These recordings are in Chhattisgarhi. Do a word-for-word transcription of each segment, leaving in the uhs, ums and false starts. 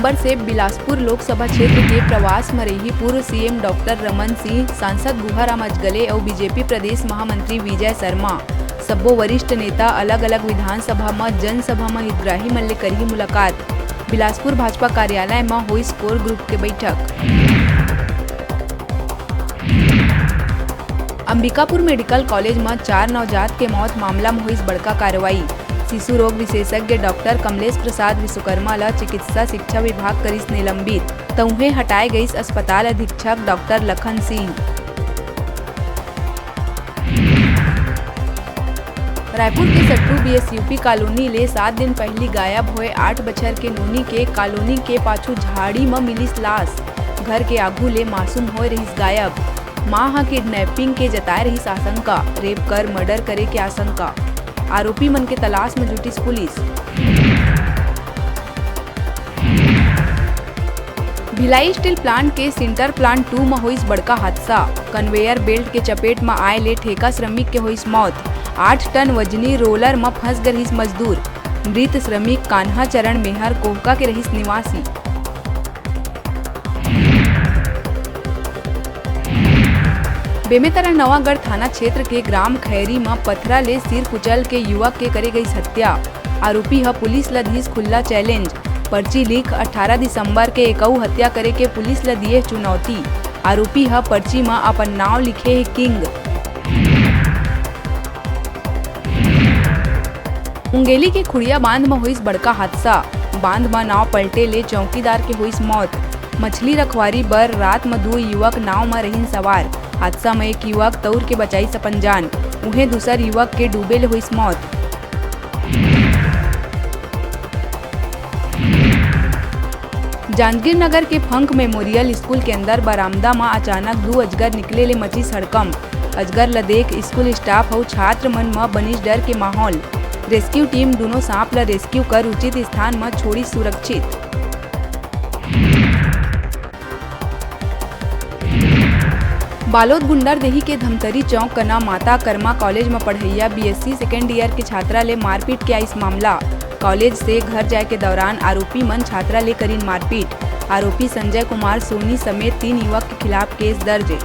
नवंबर से बिलासपुर लोकसभा क्षेत्र के प्रवास म रइही पूर्व सीएम डॉक्टर रमन सिंह, सांसद गुहाराम अजगले अउ बीजेपी प्रदेश महामंत्री विजय शर्मा। सब्बो वरिष्ठ नेता अलग-अलग विधानसभा म जनसभा म हितग्राही मन ले करही मुलाकात। बिलासपुर भाजपा कार्यालय म होइस कोर ग्रुप के बैठक। अंबिकापुर मेडिकल कॉलेज म चार नवजात के मौत मामला म होइस बड़का कार्रवाई। शिशु रोग विशेषज्ञ डॉक्टर कमलेश प्रसाद विश्वकर्मा ल चिकित्सा शिक्षा विभाग करिस निलंबित, त उहें हटाए गइस अस्पताल अधीक्षक डॉक्टर लखन सिंह। रायपुर के सट्टू बीएसयूपी कॉलोनी ले सात दिन पहिली गायब होए आठ बछर के नोनी के कॉलोनी के पाछू झाड़ी म मिलिस लाश। घर के आगू ले मासूम होए रहिस गायब। मां ह किडनैपिंग के जताए रहिस आशंका, रेप कर मर्डर करे के आशंका। आरोपी मन के तलाश म जुटिस पुलिस। भिलाई स्टील प्लांट के सिंटर प्लांट टू म होइस बड़का हादसा। कन्वेयर बेल्ट के चपेट म आए ले ठेका श्रमिक के होइस मौत। आठ टन वजनी रोलर म फंस गे रहिस मजदूर। मृत श्रमिक कान्हा चरण मेहर कोहका के रहिस निवासी। बेमेतरा नवागढ़ थाना क्षेत्र के ग्राम खैरी म पथरा ले सिर कुचल के युवक के करे गइस हत्या। आरोपी ह पुलिस ल दिस खुल्ला चैलेंज। पर्ची लिख अठारह दिसंबर के एकऊ हत्या करे के पुलिस ल दिए चुनौती। आरोपी ह पर्ची म अपन नाव लिखे हे किंग। मुंगेली के खुड़िया बांध म होइस बड़का हादसा। बांध म नाव पलटे ले चौकीदार के होइस मौत। मछली रखवारी बर रात म दू युवक नाव म रहिन सवार। हादसा म एक युवक तौर के बचाइस अपन जान, उहें दूसर युवक के डूबे ले होइस मौत। जांजगीर नगर के फंक मेमोरियल स्कूल के अंदर बरामदा म अचानक दू अजगर निकले ले मचिस हड़कंप। अजगर ल देख स्कूल स्टाफ अउ छात्र मन म बनिस डर के माहौल। रेस्क्यू टीम दूनों सांप ल रेस्क्यू कर उचित स्थान म छोड़िस सुरक्षित। बालोद गुंडरदेही के धमतरी चौक कना माता कर्मा कॉलेज म पढ़इया बीएससी सेकेंड ईयर के छात्रा ले मारपीट के आइस मामला। कॉलेज से घर जाए के दौरान आरोपी मन छात्रा ले करिन मारपीट। आरोपी संजय कुमार सोनी समेत तीन युवक के खिलाफ केस दर्ज हे।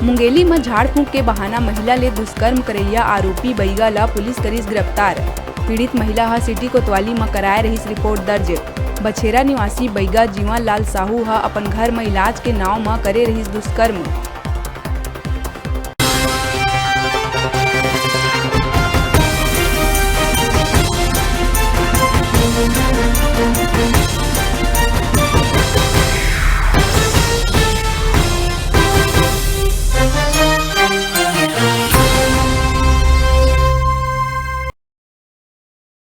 मुंगेली म झाड़ फूंक के बहाना महिला ले दुष्कर्म करइया आरोपी बइगा ल पुलिस करिस गिरफ्तार। पीड़ित महिला ह सिटी कोतवाली म कराए रहिस रिपोर्ट दर्ज। बछेरा निवासी बइगा जीवन लाल साहू ह अपन घर म इलाज के नाव म करे रहिस दुष्कर्म।